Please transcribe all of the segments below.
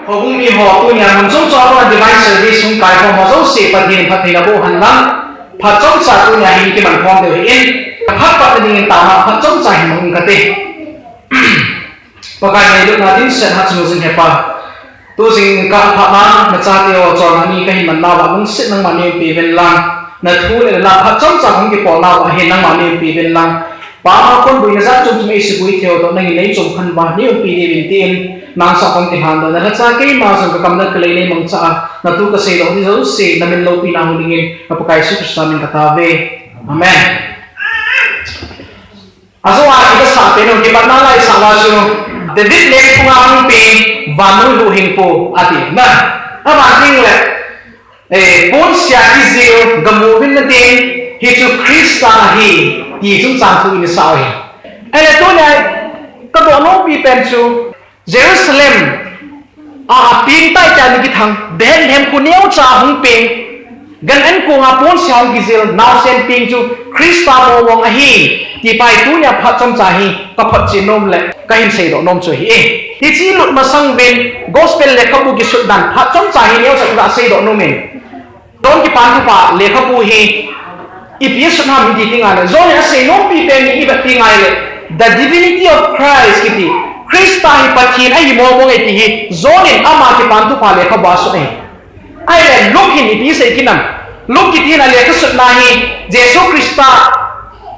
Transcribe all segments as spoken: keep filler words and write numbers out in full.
Houbung mi ho, tunia mun chom chom a divine service hung kai ho, ho jouse Pathen phattheina boh hen lang, phat chomcha tunia hin kiman khom diu ahin, phat pat dingin tama phat chomcha hin mang kate. Pakai neilutna dimset hachung jing hepa. Tujing ka phat na, nachate ho chonna ni kahin man nauva lungset nangman neiumpi uvin lang, nathu le nala phat chomcha hung kipoh nauva hin nangman neiumpi uvin lang. Pa, ama khonbuina jat chom chom eisuboi theiho toh nangin neichom khan uva neiumpi diuvin tin, nangcha kong kilhan doh, nalhacha keima jong kakam na kalei neimangcha a, natu kaseidoh ding jouse, namin loupina hung dingin, ka Pakai Jesu Christa min kataove. Amen. Ajo a iga sah pen u, kipatna lai sah uva chu, David lengthunga hung peng, vannoi huhhingpu, ati. Na, aban ding le, eh, ponsia kijil, gamu uvin natin, hichu Christa ahi, ti chungchang thu in isah u ahi. Ahile tunia, kadoh nompi pen chu, Jerusalem a, apeng tai tia mi kithang, Bethlehem kho neocha hung peng, gan an konga ponsia hung kijil, naosen peng chu Christa mong mong ahi, ti pa hi tunia phat chomcha hi kaphotchen nom le kahin seidoh nom chu ahi e. Hiche lut masang uvin Gospel lekhabu kisut dan phat chomcha hi neocha kaseidoh nom in. John Kipan Thupha lekhabu hi ipi asut ham iti ti ngai le, John in asei nompi pen hi ivet ti ngai le, the divinity of Christ kiti, Christa hi Pathen ahi mong mong e ti hi John in ama Kipan Thupha lekhabu a asut ahi. Ahile Luke hin ipi asei kit nam? Luke kiti hin alekha sutna hi Jesu Christa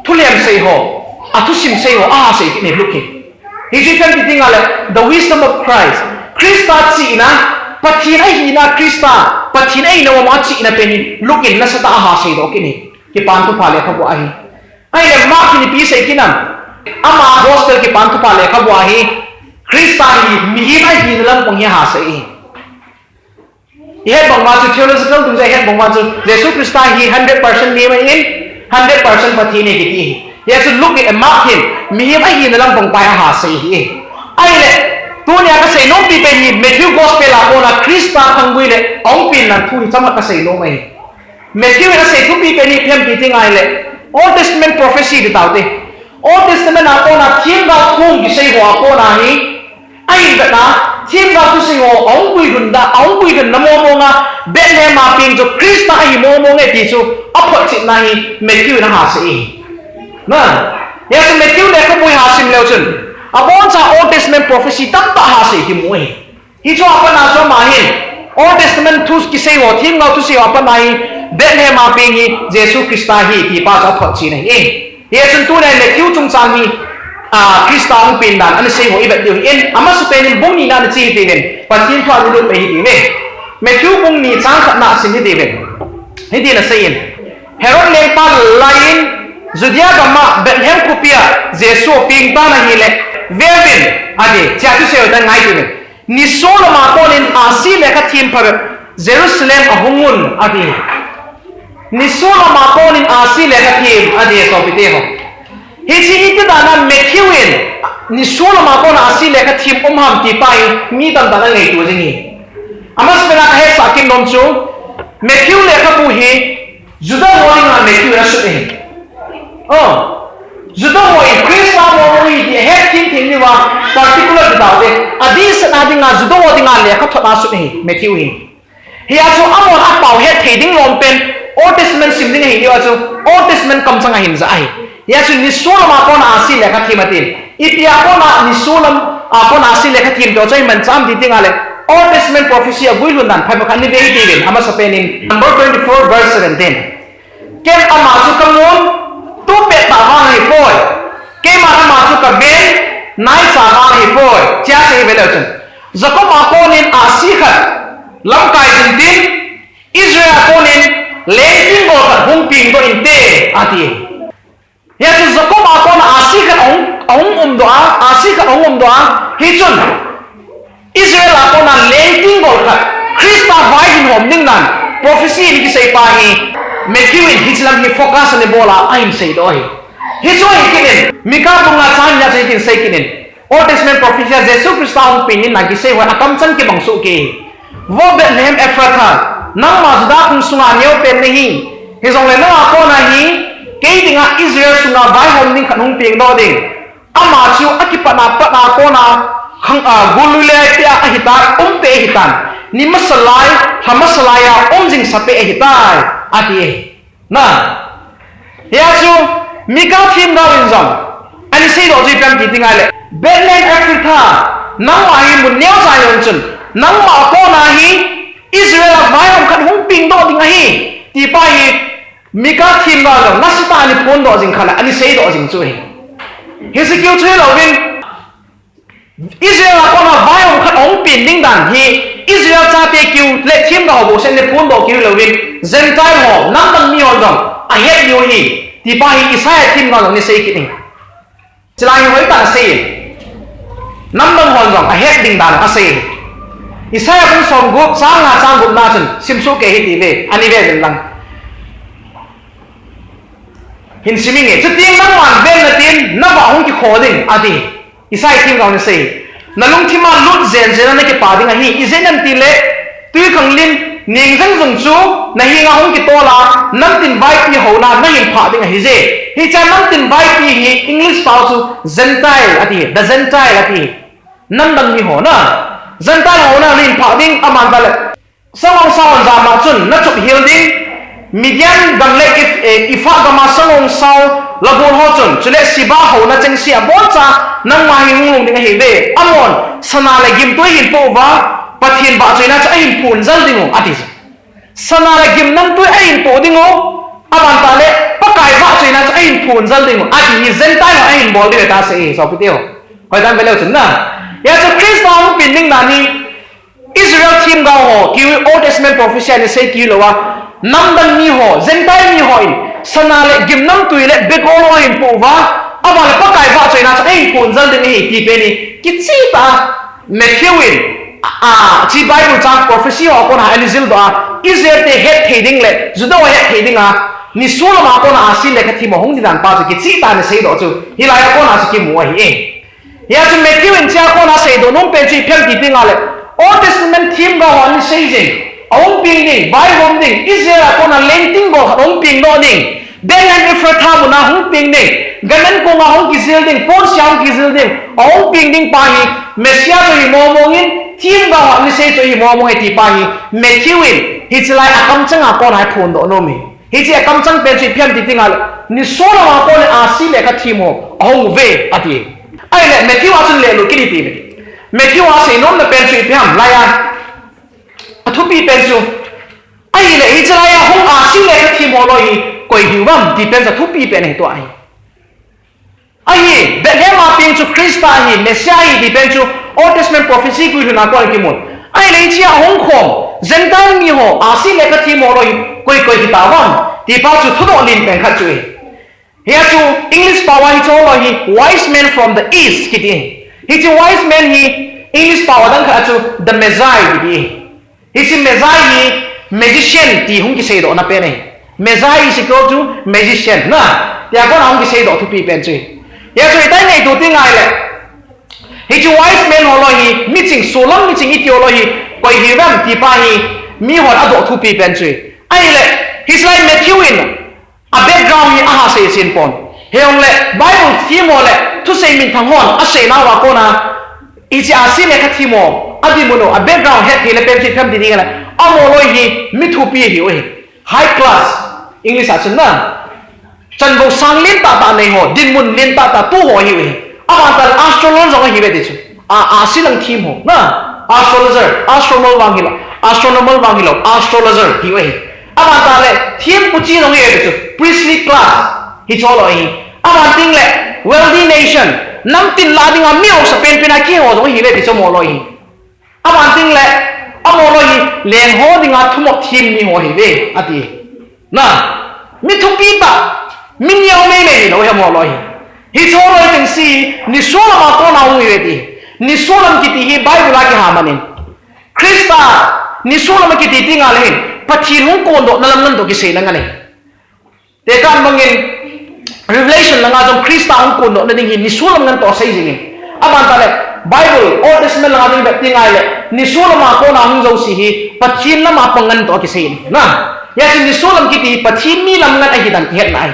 thulem sei ho, athusim sei ho aha sei kit in Luke hin. Hichu ipi ham iti ngai le, the wisdom of Christ. Christa chihna, Pathen ahina Christa, Pathen ahina mong mong a chihna pen hi Luke in nasatah a aha seidoh kit in, Kipan Thupha lekhabu a hi. Ahile Mark hin ipi asei kit nam? Ama Gospel Kipan Thupha lekhabu a hi, Christa hi mihem ahina lam kong hi aha sei e. Ihet bang uva chu theological dungjuia ihet bang uva chu Jesu Christa hi hundred percent mihem ahin, hundred percent Pathen ahi kiti ahi. Hijeh chun Luke le Mark hin mihem ahina lam kong pa hi aha sei ahi. Ahile, tunia kasei nompi pen hi Matthew Gospel a kona Christa khanggui le ahung penna thu hi chomkhat kasei nom ahi. Matthew in asei thupi pen hi ipi ham iti ngai le, Old Testament prophecy ti taute. Old Testament a kona themgao thu kisei ho a kona hi, ahin vetna, themgao thusei ho ahung guilhunna, ahung guilhunna mong mong a, Bethlehem a peng chu Christa ahi mong mong e ti chu aphotchetna hi Matthew in aha sei e. Na, hijeh chun Matthew lekhabu hi iha sim leu chun, aboncha Old Testament prophecy tamtah aha sei kimu e. Hichu apat na chu ama hin, Old Testament thu kisei ho, themgao thusei ho apat na hi, Bethlehem a peng hi Jesu Christa ahi ti pa chu aphotchen ahi e. Hijeh chun tunia Matthew chungchang hi, a, Christa hung pen dan ana sei ho ivet diu ahin, amasapen in bung nina ana che hitiuvin, Pathen thu a ana lut peh hitiuve. Matthew bung ni chang khatna asim hitiuvin. Hitin asei in, Herod lengpa lai in Judea gam a Bethlehem khopia Jesu apeng tan ahile, veuvin, ati, chea thusei ho tan ngaito uvin. Nisolam a konin ahsi lekhathem phabep Jerusalem ahung un, ati. Nisolam a konin ahsi lekhathem, ati, sopite ho. Hiche hi iti dan a Matthew in nisolam a kona ahsi lekhathem um ham ti pa hi mi tamtah in angaito jing ahi. Amasapen a kahetsah kit nom chu Matthew lekhabu hi Juda ho dinga Matthew in asut ahi. Oh, Juda ho in Christa mong mong ahi ti ahet thim thim diuva particular ti taute. Adihset a dinga Juda ho dinga lekhathot a asut ahi Matthew hi. Hijeh chun amahon apao het thei ding lom pen Old Testament sim ding ahi diu a chu Old Testament kamchang ahin ja ahi. Hijeh chun nisolam a kona ahsi lekhathem atin. Ipi a kona nisolam a kona ahsi lekhathem ti chu imanchah ham ti ti ngai le, Old Testament prophecy a guilhun dan phabep khat ana ve hitiuvin, amasapen in Number twenty-four verse seventeen. Ken ama chu kamun, tupet tah vang ahipoi. Keiman ama chu kaven, naicha vang ahipoi. Chea asei hi ve leu chun, Jacob a konin ahsi khat lamkai jing tin, Israel a konin lengtinggol khat hung pengdoh inte, ati. Hijeh chun Jacob a kona ahsi khat ahung, ahung umdoh a, ahsi khat ahung umdoh a, hichun Israel a kona lengtinggol khat, Christa vai hin hom ding dan prophecy in kisei pa hi, Matthew in hiche lam hi focus ana bol a, ahin seidoh ahi. Hichu ahi kit in, Mika bung nga chang ni a chu hitin asei kit in, Old Testament prophecy a Jesu Christa hung pen in dan kisei ho hi akamchang kibang soh kei. Vo Bethlehem Ephrathah, nangma Juda phung sunga aneopen nahi. Hijongle nanga kona hi, kei dinga Israel sunga vaihom ding khat hung pengdoh ding. Ama chu akipatna pat a kona khang a gului le pia ahitan, um pe ahitan. Ni masa lai, lha masa lai a um jing sa pe ahitai, ati e. Na. Hia chu, Mika themgao in jong, ana seidoh chu ipi ham ti ding ahile, Bethlehem Ephrathah, nangma hi mun neocha hihen chun, nangma kona hi Israel a vaihom khat hung pengdoh ding ahi, ti pa hi, Mika themgao jong, nasatah a ana phondoh jing khat le, ana seidoh jing chu ahi. Hiche keu chu hilouvin, Israel a kona vaihom khat ahung peng ding dan hi, Israel chate keu le themgao bou seh in phondoh keu hilouvin, Gentile ho, namdang mi hon jong ahet diu ahi, ti pa hi Isaiah themgao jong ana sei kit in. Chulai hi hoitah in asei in. Namdang hon jong ahet ding dan asei in. Isaiah bung somgup, chang nga chang gupna chun, simsuh kei hite, ani ve uvin lang. Hin sim inge, chuteng nangman ven natin, navah hung kikho ding, ati. Isaiah themgao in asei. Nalungthim a lut jenjen a nakipah ding ahi, ijeh inem itile, twikhanglen, neng jeng jong chu, nahenga hung kitol a, namtin vaipi houna, nahin phah ding ahije. Hichea namtin vaipi hi, English pao chu, Gentile ati, the Gentile ati. Namdang mi ho na. Gentile houna, nahin phah ding, aman tale. Sangongsao hon jama chun nachup hel ding, Midian gam le Eph-, eh, Ephah gama sangongsao labol ho chun, chule Sheba houna chengse abonchan nangma hi hung lhung ding ahiuve. Amahon sana le gimtwi ahin poh uva, Pathen vahchoina chu ahin phonjal dingu, ati. Sana le gim namtwi ahin poh dingu, aban tah le Pakai vahchoina chu ahin phonjal dingu, ati hi Gentile ho ahin bol diu ahi tia asei e, sopite ho. Hoitah in ve leu chun na. Hia chu Christa hung peng ding dan hi, Israel themgao ho, keu hi Old Testament prophecy a ana sei kit lou a, namdang mi ho, Gentile mi ho in, sana le gim namtwi le begol ho ahin poh uva, aban le Pakai vahchoina chu ahin phonjal ding ahi ti pen hi, kicheh tah a, Matthew in, a, a, hiche Bible chang prophecy ho a kona ana jildoh a, Israel te hetthei ding le, Juda ho hetthei dinga, nisolam a kona ahsi lekhathem ho hung ding dan pa chu kicheh tah a ana seidoh chu, hilai a kona chu kimu ahi e. Hia chu Matthew in hichea kona seidoh nom pen chu ipi ham ti ding ahile, Old Testament themgao ho ana sei jing, ahung peng ding, vaihom ding, Israel a kona lengting bou khat ahung pengdoh ding, Bethlehem Ephrathah muna hung peng ding, gan an konga hung kijil ding, ponsia hung kijil ding, ahung peng ding pa hi, Messiah chu ahi mong mong in, themgao ho ana sei chu ahi mong mong e ti pa hi, Matthew in, hiche lai a kamchang a kona hi phondoh nom e. Hiche a kamchang pen chu ipi ham ti ding ahile, nisolam a kona ahsi lekhathem ho ahung uve, ati. Ahile, Matthew a chun lelut kit hite. Matthew a seinom na pen chu ipi ham, lai a. Athupi pen chu. Ahile, hiche lai a hung ahsi lekhathem ho loi hi, koi hiuvem, ti pen chu athupi pen ahi tua hi. Ahi, Bethlehem a peng chu Christa ahi, Messiah ahi ti pen chu Old Testament prophecy guilhunna a kon kimun. Ahile hichea hung khom, Gentile mi ho, ahsi lekhathem ho loi, koi koi hitauvem, ti pa chu thudoh len pen khat chu ahi. Hia chu English pao a hiche ho loi hi wise men from the east kiti ahi. Hiche wise men hi English pao a dang khat a chu the Magi kiti ahi. Hiche Magi hi magician ti hung kiseidohna pen ahi. Magi is equal to magician na. Tia kona hung kiseidoh thupi pen chu ahi. Hia chu itai ngaito ding ahile, hiche wise men ho loi hi, miching, solam miching iti ho loi hi, koi hiuvem ti pa hi, mihon adoh thupi pen chu ahi. Ahile, hiche lai Matthew in, a background hi aha sei sin pon. Hijongle, Bible them ho le, thusei minthang hon, aseinauva kona, hiche ahsi lekhathem ho, adimun u, a background hetthei le pen chu ipi ham ti ding ahile, amaho loi hi, mi thupi ahiu ahi. High class, English a chun na. Chanvou sang lentah tah nei ho, dinmun lentah tah tu ho ahiu ahi. Aban tah le astrologer jong ahiuve ti chu. A, ahsi lang them ho. Na, astrologer, astronomer vang hilou, astronomer vang hilou, astrologer ahiu ahi. Aban tah le, thempu che jong ahiuve ti chu. Priestly class, hiche ho loi ahi. Aban teng le, wealthy nation, namtin lah dinga mi haosa penpen a kiho jong ahiuve ti chu amaho loi ahi. Aban teng le, amaho loi hi, leng ho dinga thumop them mi ho ahiuve, ati. Na, mi thupi tah, mi neo meimei hilou ahi amaho loi hi. Hiche ho loi chengse, nisolam a kona hung ahiuve ti. Nisolam kiti hi Bible a kiha man in. Christa, nisolam a kiti teng le hin, Pathen hung kondohna lam ngen toh kiseina ngen ahi. Tekah bangin, Revelation langa jong Christa hung kondohna ding hi nisolam ngen toh asei jing in. Aban tah le, Bible, Old Testament langa ding vet ding ahile, nisolam a kona hung jouse hi, Pathen lam a pang ngen toh akisei in. Na, hia chu nisolam kiti hi Pathen mi lam ngen ahi dan kihetna ahi.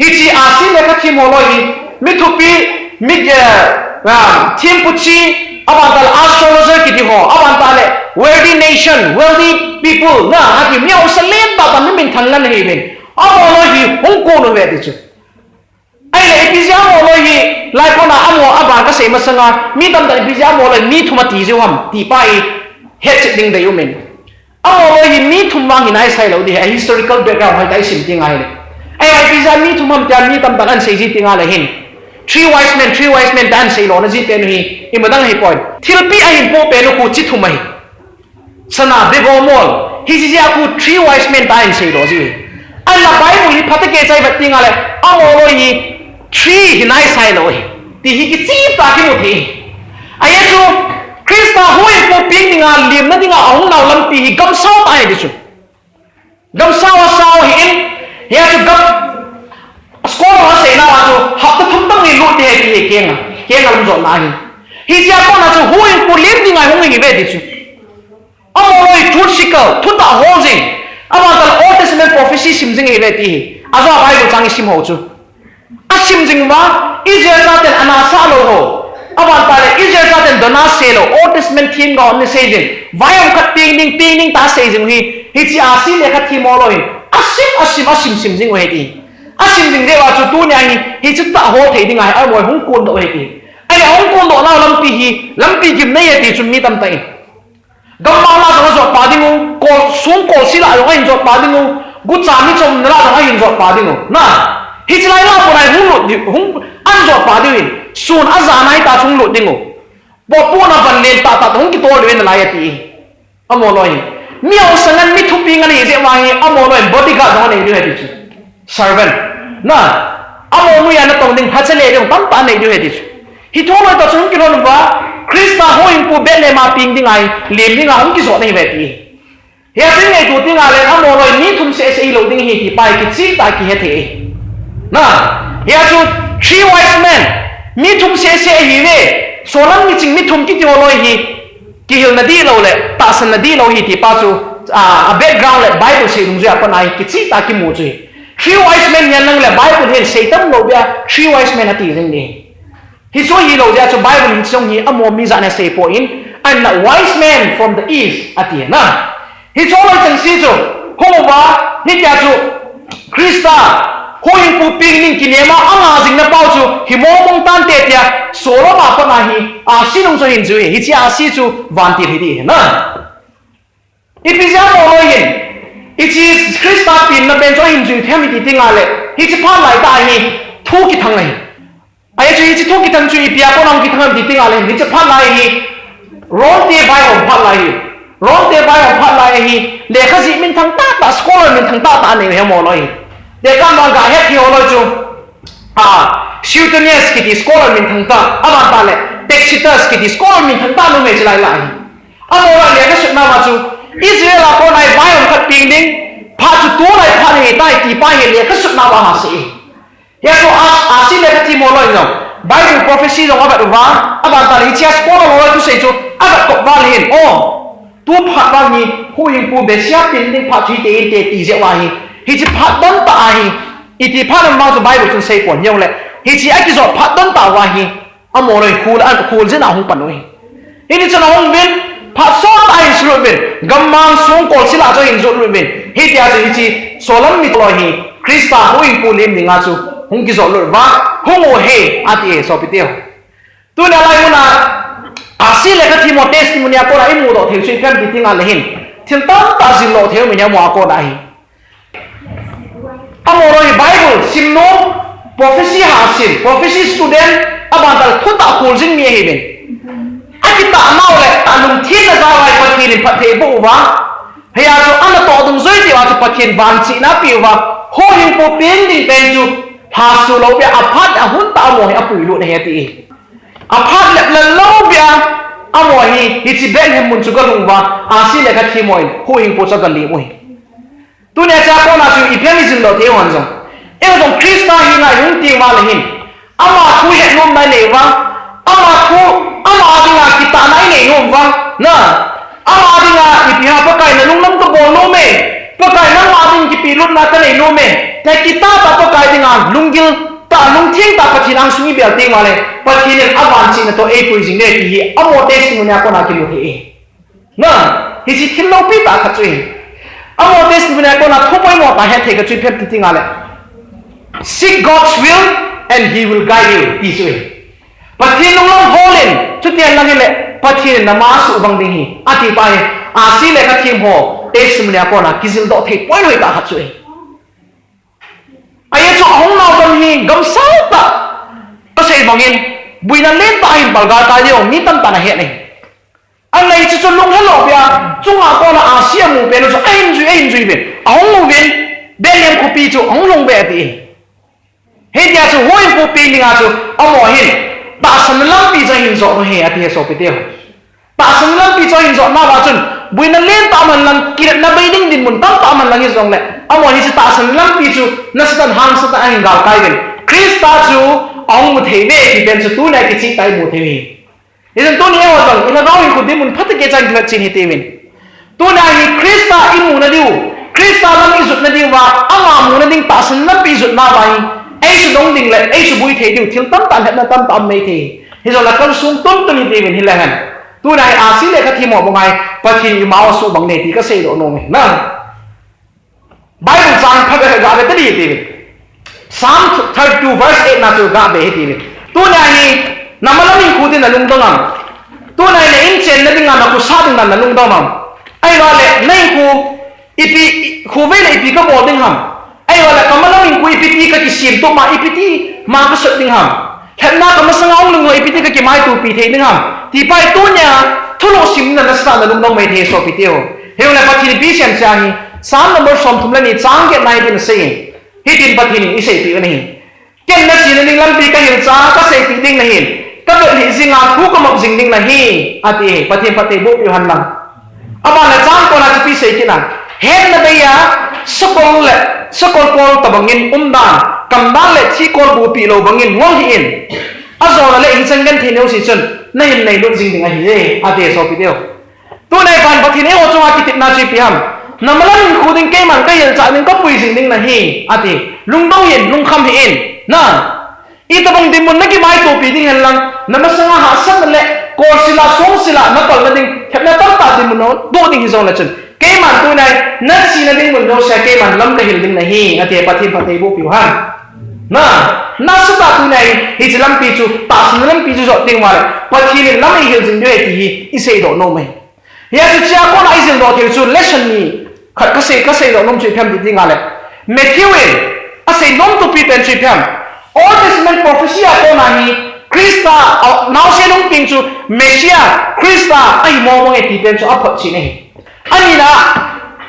Hiche ahsi lekhathem ho loi hi, mi thupi, mi, eh, ah, thempu che, Aban tah le astrologer kiti ho, aban tah le wealthy nation, wealthy people, na, hati mi hausa lentah tah mi minthang ngen ahiuvin. Amaho loi hi hung kon uve ti chu. Ahile ipi jeh a amaho loi hi, lai kona amaho aban kasei masanga, mi tamtah ipi jeh a amaho loi mi thum ati jiu ham, ti pa hi, hetchet ding dei umin. Amaho loi hi mi thum vang hi naisai lou ding ahi, historical background hoitah a isim teng ahile. Ahile ipi jeh a mi thum ham tia mi tamtah in asei ji teng ahile hin. Three wise men, three wise men tia asei lona ji pen u hi, imadang ahipoi. Thilpeh ahin po pen u khu chi thum ahi. Sana, begor, mol. Hiche jeh a khu three wise men tia asei lo ji. Ahinla Bible hi phatah a kichai vet teng ahile, amaho loi hi three hi naisai lou ahi. Ti hi kicheh tah a kimu thei. Ajeh chu, Christa huhhingpu peng dinga, lemna dinga ahung nau lampi hi gamsao tah ahi ti chu. Gamsao asao ahin, hia chu gam, scholar ho aseina uva chu, hapta thum bang hi lut ding ahi ti hi kenga, kenga lam jotna ahi. Hichea kona chu huhhingpu lem dinga hung ahiuve ti chu. Amaho loi truth seeker, thutah hol jing. Aban tah le Old Testament prophecy sim jing ahiuve ti hi. Ajeh a Bible chang isim ho chu. Asim jing uva, Israel chaten ana sah lou ho. Aban tah le Israel chaten dona sei lou, Old Testament themgao ana sei jing. Vaihom khat peng ding, peng ding tia asei jing u hi. Hiche ahsi lekha them ho loi hin. Asim, asim, asim, sim jing u ahi ti. Asim jing jeh uva chu tunia hi, hiche thutah hol thei dinga hi, amaho hung kondoh u ahi ti. Ahile hung kondoh nau lampi hi, lampi gimnei ahi ti chu mi tamtah in. Gammang lah jong ajot pa ding u, kol, songkol sila jong ahin jot pa ding u, gucha michom lah jong ahin jot pa ding u. Na, hiche lai lah pon ahi hung lut ding, hung ahin jot pa ding u hin, sun ajan ahi tah hung lut ding u. Potpohna van len tah tah hung kitol ding u ahi nalai ati. Amaho loi hi. Mi hausa ngen mi thupi ngen ahi jeh uva hi, amaho loi bodyguard jong anei diu ahi ti chu. Servant. Na, amaho noiya natong ding, hachale ding, tamtah anei diu ahi ti chu. Hiche ho loi tah chu hung kilhon uva, Christa huhhingpu Bethlehem a peng dinga hi, lem dinga hung kijot ahiuve ti. Hia chu i ngaito teng ahile, amaho loi mi thum seh seh hilou ding ahi ti pa hi kicheh tah a kihe thei. Na, hia chu three wise men, mi thum seh seh ahiuve, solam miching mi thum kiti ho loi hi, kihilna dihlou le, tahsanna dihlou ahi ti pa chu, a, a background le Bible sei dungjuia pat a hi kicheh tah a kimu chu ahi. Three wise men hi nang le Bible hin sei tam lou beh a, three wise men ati jing ding. Hichu ahilou jeh a chu Bible hiche jong hi amaho mi jat in asei poi, and the wise men from the east ati na. Hiche ho loi chengse chu, hung uva, hitia chu, Christa, huhhingpu peng ding kinem a, anga jing na pau chu, hi mong mong tante tia, Solomon a pat a hi, ahsi nung chu ahin jui, hiche ahsi chu, vantil hi ding ahi na. Ipi jeh a amaho loi hin, hiche Christa penna pen chu ahin jui thei ham iti teng ahile, hiche phat lai tah a hi, thu kithang ahi. Ajeh chu hiche thu kithang chu ipi a kona kithang ham iti teng ahile, hiche phat lai hi, Rome te vaihom phat lai hi. Rome te vaihom phat lai hi, lekha jih minthang tah tah, scholar minthang tah tah anei u ahi amaho loi hi. Tekah a ga het thei ho loi chu, a, Suetonius kiti scholar minthang tah, aban tah le, Tacitus kiti scholar minthang tah numei chu lai lai hi. Amaho loi lekha sutna uva chu, Israel a kona hi vaihom khat peng ding, phat chu tulai phat hi tai ti pa hi lekha sutna uva asei. Hia chu a, ahsi lekha them ho loi jong, Bible prophecy jong avet uva, aban tah le hichea scholar ho loi thusei chu, avet kop uva le hin, o, tu phat vang hi, huhhingpu Messiah peng ding phat chu hiti inte ti jeh uva hi, hiche phat don tah a hi, iti phat ham vang chu Bible chun sei pon hijongle, hiche akijot phat don tah uva hi, amaho loi khul, khul jin a hung pan u ahi. Hiti chun ahung uvin, phat sot a ahin sulut uvin, gammang songkol sila chu ahin jot lut uvin. Hitia chu hiche, solam mi loi hi, Christa huhhingpu lem dinga chu, hung kijot lut uva, hung u ahi, ati e, sopite ho. Tuna lai muna, ahsi lekha them ho testimony a kona imudoh thei u chu ipi ham iti teng ahile hin, thil tamtah jildoh thei u ahi amaho a kona hi. Amaho loi Bible simnu, prophecy hahsat, prophecy student, aban tah le thutah khol jing mi ahiuvin. Akitah nau le, alungthim na jal a Pathen in phatthei aboh uva. Hia chu anatoh dungjuiya chu Pathen vanchihna apeh uva. Huhhingpu peng ding pen chu, lhasu lou beh a aphat a hun tah a amaho hi apuilut ahi ati. Aphat lep le lou beh a, amaho hi, hiche Bethlehem mun chu agalhung uva, ahsi lekha them ho in, huhhingpu chu agalem u ahi. Tunia chea kona chu ipi ham ijildoh thei u ham jong. Eiho jong Christa henga ihung teng uva le hin. Ama thu het nomna inei uva. Ama thu, ama dinga kitahna inei nom uva. Na, ama dinga ipi ham Pakai nalung lam kabol nom e. Pakai nangma ding kipeh lutna kanei nom e. Tia kitah tah Pakai dinga lunggil ta lungthim ta Pathen angsung ibel teng uleh, Pathen in avanchihna toh eipui jing e ti hi, amaho testimony a kona kimu thei e. Na, hiche thil loupi tah khat chu ahi. Amaho testimony a kona thupoimo tah hetthei khat chu ipi ham ti teng uleh, "Seek God's will and He will guide you," ti chu ahi. Pathen lunglam hol in, chuti henlang hileh, Pathen in nama asuhbang ding ahi, ati pa hi, ahsi le khathem ho testimony a kona kijildoh thei point hoitah khat chu ahi. Ajeh chu ahung nau gam hi gamsau tah, kasei bangin, boina lentah ahin palgal tai jong, mi tamtah in ahet e. Anei chu chu lunghelou bia, chunga kona ahsi amu pen u chu, ahin jui, ahin jui uvin, ahung uvin, Bethlehem khopi chu ahung lhung uve ati. Hitia chu houin khopi dinga chu, amaho hin, tahsan lampi chu ahin jot u ahi, ati e sopite ho. Tahsan lampi chu ahin jot nauva chun, boina lentah aman lang, kinepna bei ding dinmun tamtah aman lang hijongleh, amaho hiche tahsan lampi chu nasatah in hangsan tah in ahin galkai uvin, Christa chu ahung mu thei uve ti pen chu tunia kicheh tah in imu thei u ahi. Hijeh chun tuni eiho jong, ilhagao hinkho dinmun phatah kei chan kivet chen hite uvin. Tunia hi Christa imuna diu, Christa lam ijotna diuva, ama muna ding tahsan lampi ijot nauva hi, eisudong ding le eisuboi thei diu thil tamtah, lhepna tamtah um mai thei. Hijongleh kalsong tuntun hite uvin hileh hen. Tunia hi ahsi le khathem ho bang hi, Pathen in ima asuhbang e ti kaseidoh nom e. Na, Bible chang khat ga ve tadi ti. Psalm thirty-two verse eight na chu ga ve hiti. Tunia hi, namalam hinkho ding nalungdong am? Tunia hi na inchen na dinga, nakhosah dinga nalungdong am? Ahilouleh, na hinkho ipi, khovei le ipi kabol ding ham? Ahilouleh, kamalam hinkho ipi ti kakisem tup ma, ipi ti ma kasut ding ham? Lhepna kamasanga hung lhung ho ipi ti kakimaitopi thei ding ham? Ti pa hi tunia, thulhuh simna nasatah in nalungdong mai thei sopite ho. Hijongleh Pathen in ipi asei em tia hi, Psalm number somthum le ni chang get na hitin asei e. Hitin Pathen in eiseipeh u ahi. Ken nachena ding lampi kahilchah a, kaseipeh ding nahin. Kavet lhih jinga thu kamop jing ding nahi, ati e. Pathen phattheiboh piu hen lang. Aban le chang kona chu ipi asei kit em? Hetna bei a, sakol le, sakol kol tobangin umdan, kamdan le thikol bupi lou bangin ngol hih in. Ajona le hichan genthei neosi chun, nahin nailut jing ding ahi e, ati e sopite ho. Tunia hi Pathen in eiho chunga kitepna chu ipi ham? Namalam hinkho ding keiman kahilchah ding kapui jing ding nahi, ati. Lungdong hih in, lungkham hih in. Na, itobang dinmun nakimaitopi ding hen lang, namasanga hahsatna le, kolsila, songsil'a, nakolna ding, lhepna tamtah dinmun nadoh ding hijongle chun. Keiman tunia hi, nachena ding mun jousea keiman lam kahil ding nahi, ati, Pathen phattheiboh piu hen. Na, nasatah tunia hi, hiche lampi chu, tahsan lampi chu jot ding uva le, Pathen in lam eihil jing diu ahi ti hi, iseidoh nom e. Hijeh chun hichea kona ijildoh thei chu lesson ni khat kasei, kaseidoh nom chu ipi ham ti ding ahile, Matthew in asei nomtopi pen chu ipi ham? Old Testament prophecy a kona hi Christa, a, naosen hung peng chu Messiah, Christa ahi mong mong e ti pen chu aphotchen ahi. Anina,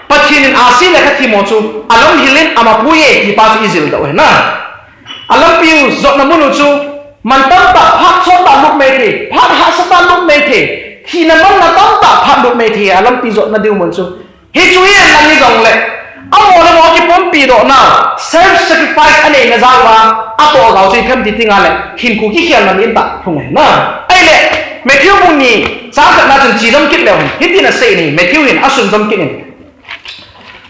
Pathen in ahsi le khathem ho chu alam hil in ama pui e ti pa chu ijildoh u ahi na. Alampiu jotna mun u chu, man tamtah, phat sottah lut mai thei, phat hahsatah lut mai thei, thina manna tamtah phat lut mai thei, alampi jotna diu mun chu. Hichu hi alang hijongle, amaho le amaho kipumpi dohna, self sacrifice aneina jal uva, atoh jal chu ipi ham ti ding ahile, hinkho kikhelna min tah lhung ahi na. Ahile, Matthew bung ni, chang khatna chun che jom kit leu hen, hitin asei in ahi, Matthew hin asun jom kit in.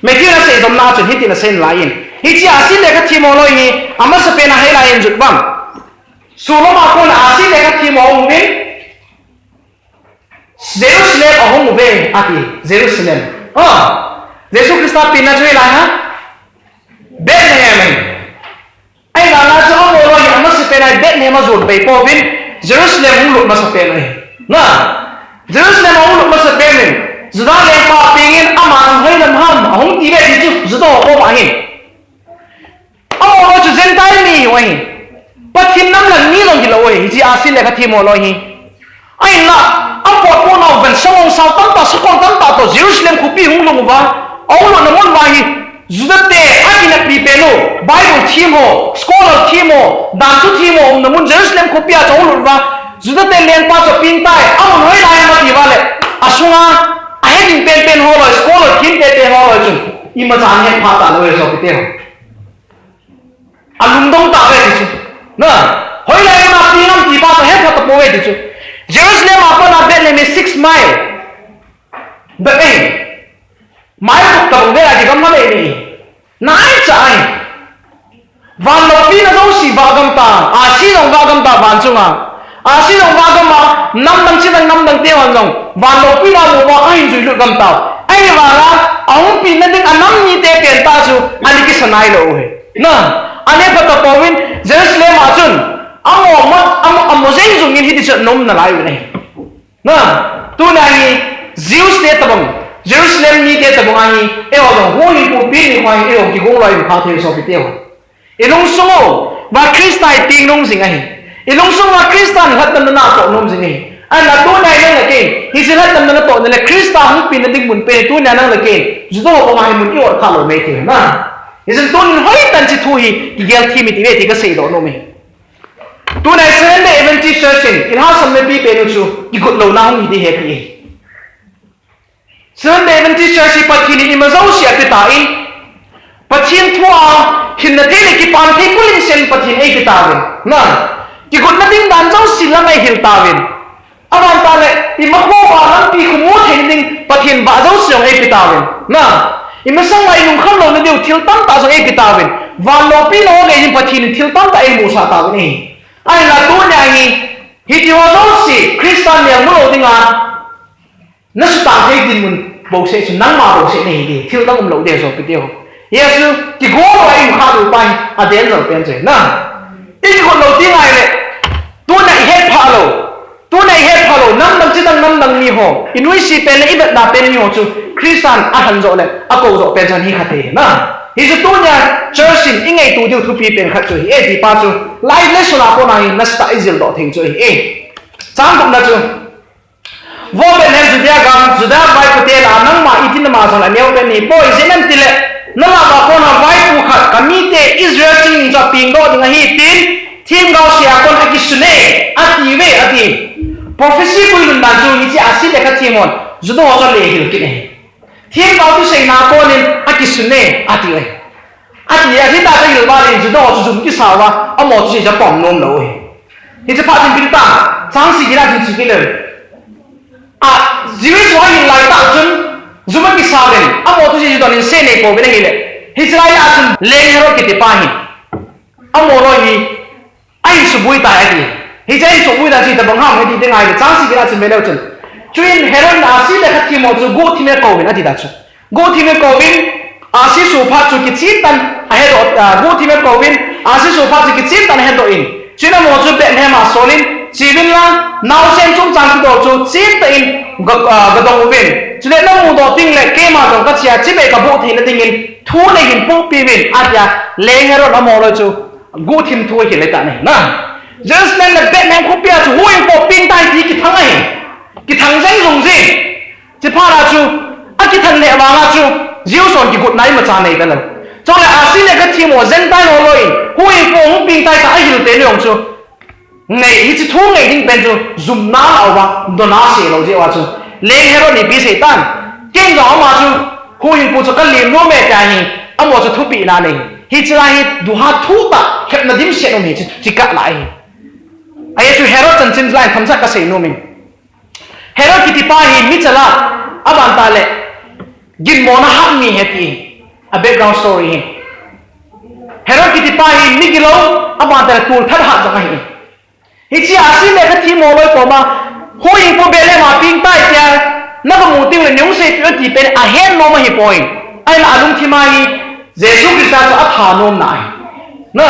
Matthew in asei jomna chun hitin asei in lai in. Hiche ahsi le khathem ho loi hi, amasapen a hoilai a jot uvem? Sodom a kona ahsi le khathem ho aum uvin, Jerusalem ahung uve, ati, Jerusalem. Ah, Jesu Christa penna chu hoilai ham? Bethlehem ahi. Ahivanga chu amaho loi hi amasapen a Bethlehem a jon pei pouvin, Jerusalem hung lut masapen ahi. Na, Jerusalem ahung lut masapen in, Juda lengpa pengin ama chu hoilam ham, ahung ti ve ti chu, Juda ho koma ahi. Amaho loi chu Gentile mi ahi. Pathen nam lang mi jong hilou ahi, hiche ahsi le khathem ho loi hi. Ahinla, apotpohnau ven sangongsao tamtah, sakol tamtah toh Jerusalem khopi hung lhung uva, ahung lutna mun uva hi, Juda te akineppi pen u, Bible them ho, scholar them ho, danthu them ho umna mun Jerusalem khopi a chu ahung lut uva, Juda te lengpa chu apeng tai, amun hoilai ham ati uva le, asunga, ahe ding penpen ho loi, scholar them penpen ho loi chun, imacha ahet pha talou e sopite ho. Alungdong tauve ti chu. Na, hoilai mun a peng ham ti pa chu ahet pha tapouve ti chu. Jerusalem a kona Bethlehem hi six mile. Bethlehem. Mile gup tabang vel a kigam ham e ni. Naicha ahi. Van loupina jouse vah gam ta, ahsi jong vah gam ta van chunga. Ahsi jong vah gam a, namdang chidang namdang te hon jong van loupina mu uva ahin juilut gam ta. Ahivanga, ahung penna ding a nam mite pen tah chu, ana kisa nailou u ahi. Na, ana phat tapouvin, Jerusalem a chun, amo, amo, amo, amo jeng jong in hiti chu ana um nalai u ahi. Na, tuna hi Jews te tabang, Jerusalem mite tabang ahi, eiho jong huhhingpu pen nikho hi eiho kigong lou ahi kha thei sopite ho. I lungsung uva Christa hi peng nom jing ahi. I lungsung uva Christa in lhatdamna natoh nom jing ahi. Ahinla tuna hi nang le kei, hiche lhatdamna natohna le Christa hung penna ding mun pen hi tuna nang le kei, Juda ho banga hi mun i ot kha lou mai ti na. Hijeh chun tunin hoitah in hiche thu hi kigel thei u hite ti kasei doh nom e. Tuna Seventh Day Adventist Church in, i lhasam mipi pen u chu, kigot louna hung hi ding ahi ti. Seventh Day Adventist Church hi Pathen in ima jouse ape tan, Pathen thu a hinna thei le kipan thei bulim sen Pathen eipe tauvin. Na, kigotna ding dan jouse lam eihil tauvin. Aban tah le, ima khoa lampi khu mu thei ding Pathen vah jouse jong eipe tauvin. Na, imasang a ilungkham louna diu thil tamtah jong eipe tauvin. Van loupina ho ngai ding Pathen in thil tamtah eimusah tauvin ahi. Ahinla tuna hi, hiti ho jouse, Christa neo mu lou dinga, nasutah thei dinmun bouseh chu, nangma bouseh nahi ding, thil dang umlou ding sopite ho. Hiche chu, kigong lou a i um kha diu pa hi, a danger pen chu ahi. Na, i kigot lou ti ngai le, tuna i hetphah lou, Tuna i hetphah lou, namdang chidang namdang mi ho, i nuisat pen le i vetda pen mi ho chu Christa in alhen joh le, akou joh pen chan hi kha thei na. Hichu tunia church in i ngaito diu thupi pen khat chu ahi e, ti pa chu, live lesson a kona hi nasatah a i jil doh thei chu ahi e. Chang gupna chu, Vo Bethlehem Judea gam, Juda vaipo te lah a nangma iti nama jong le aneo pen nahipoi, ijeh inem itile, nalah uva kona vaipo khat, kamite Israel ching chu apeng doh ding ahi, tin, Themgao sea kon akisun e, ati uve, ati. Prophecy guilhun dan chu hiche ahsi lekha them hon, Juda ho chu alehhil kit ahi. Themgao thuseina a konin akisun e, ati uve. Ati, ahi ta kahil val in Juda ho chu jum kisa uva, amaho chu hiche apom nom lou ahi. Hiche phat chun pen ta, chang sagi na chun chu kile. A, Jewish ho ahil lai tah chun, jum akisa uvin, amaho chu hiche chu donin sei nei pouvin ahile. Hiche lai a chun, Leng Herod kiti pa hi. Amaho loi hi, Ahin suboi tai ati. Hiche ahin suboi dan chu itobang ham iti ding ahile, chang sagi na chun ve leu chun. Chuin Herod in ahsi lekha them ho chu guhthim in akouvin ati dan chu. Guhthim in akouvin, ahsi sophat chu kichen tah in ahedoh, ah, guhthim in akouvin, ahsi sophat chu kichen tah in ahedoh in. Chuin amaho chu Bethlehem a asolin, cheuvin lang, naosen chungchang kidoh chu chen tah in ga, ah, gadong uvin. Chule namudoh tengle keima jong kache a, chibai kaboh theina dingin thu neihin pohpeh uvin, atia, Leng Herod amaho loi chu. Guhthim thu ahil ahitai na. Jerusalem le Bethlehem khopi a chu huhhingpu apeng tai ti kithang ahi. Kithang jeng jong jeng. Chuphat a chu, akithang lheh vang a chu, Jews hon kigotna imacha nei talou. Chule ahsi lekha them ho Gentile ho loi in, huhhingpu hung peng tai tia ahil pen jong chu. Ngai, hiche thu ngai ding pen chu, jumna lah uva, donna sei lou jeh uva chu. Leng Herod in ipi asei tam. Ken jong ama chu, huhhingpu chu kalem nom e tia hi, amaho chu thupeh na nei. Hiche lai hi duha thu tah, khepna dimset um hi, chi, chi kah lai hi. Ajeh chu Herod chanchin lai themcha kasei nom in. Herod kiti pa hi mi chala, aban tah le, ginmona hat mi ahi ti. A background story hi. Herod kiti pa hi mi gilou, aban tah le tolthat hat jong ahi. Hiche ahsi lekha them ho loi koma, huhhingpu Bethlehem a peng tai tia, nagamu teng le nahung seipeh un ati pen ahet nom ahipoi. Ahinla alungthim a hi, Jesu Christa chu athanom na ahi. Na,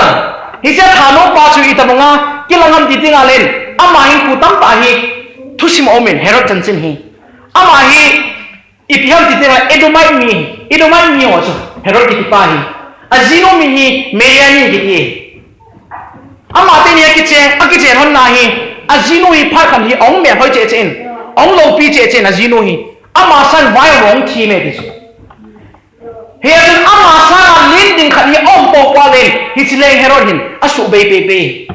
hiche athanom pa chu itobang a, kilang ham ti tengle, ama hinkho tamtah hi, thusim aum in Herod chanchin hi. Ama hi, Ipi ham ti tengle Edomite mi, Edomite mi ho chu, Herod kiti pa hi. Ajinu min hi Mary Ann kiti. Ama teni akichen, akichen hon na hi, ajinu hi phat khat hi ahung melhoi cheh cheh in, ahung loupi cheh cheh in ajinu hi. Ama sangin vai ahung them e ti chu. Hichun ama sanga len ding khat hi aum poupou le, hiche Leng Herod hin, asuhbei pei pei.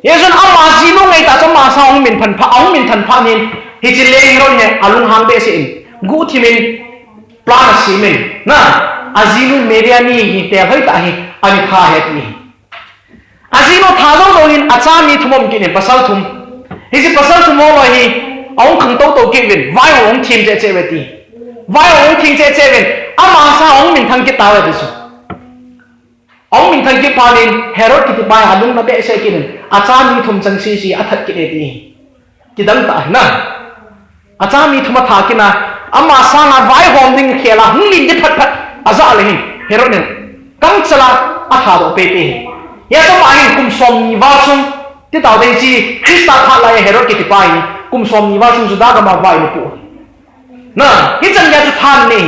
Hichun ama jinu ngaitah chu ama sang ahung minthang phat, ahung minthang phat in, hiche Leng Herod hin alunghang behseh in, guhthim in, plan asem in, na, ajinu Mary Ann hi tel hoitah hi, ana tha ahi ti. Ajinu tha jou jou hin acha mi thum aum kit in pasal thum. Hiche pasal thum ho loi hi, ahung khang tou tou kit uvin, vai ahung them cheh cheh uve ti. Vai ahung them cheh cheh uvin, ama sang ahung minthang kit tauve ti chu. Ahung minthang kit phat in Herod kiti pa hi alung ana behseh kit in, acha mi thum chang sese athat kit e ti. Kidang tah ahi na. Acha mi thum athat kit in, ama sanga vaihom ding khel a hung len ding phat phat aja le hin Herod in gangchal a athat doh pei pei. Hiche ama hin kum somni val sung, ti tao ding chu Christa that lai a Herod kiti pa hi kum somni val sung Juda gam a vainu pu. Na, hichan gei chu than nei.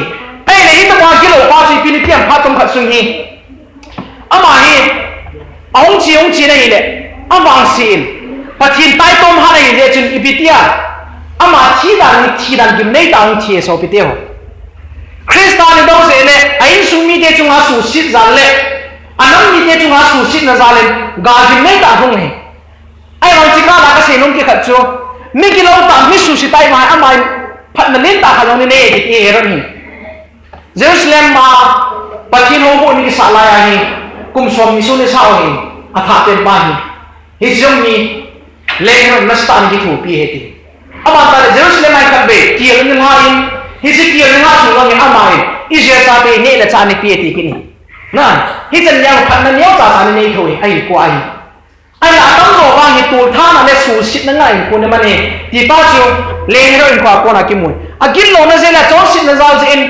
Ahile hitobang gilou pa chu ipi ham phat chomkhat sung hi. Ama hi, ahung che, hung che na hile, avangse in. Pathen taitom hat na hile chun ipi tia. Ama thi dan hi, thi dan gimnei tah a hung thi e sopite ho. Christa ni dong se le, a insung mite chunga suhset jal le, anam mite chunga suhsetna jal in, gal gimnei tah a hung hi. Ahivang chikah a kasei nom kit khat chu, mi gilou tah, mi suhset tah ma, ama in phatna lentah khat jong nei e ti Herod hin. Jerusalem a Pathen houin kisah lai a hi, kum somni sung ni sa u hi, athat pen pa hi. Hiche jong hi, Leng Herod nasatah in kithopi ahi ti. Aban tah le Jerusalem a hi khatvei, kel ana lha in, hiche kel ana lha sung jong hi ama in, Israel chate neh le chah ana pe e ti kit in. Na, hichan gei a phatna neocha cha ana nei thou hi, ahi koi ahi. Ahile atamjo vang hi tulthana le suhsetna ngai in kon aman e, ti pa chu Leng Herod in kho a kona kimu e. Agin louna jeh le chonsetna jal jeh in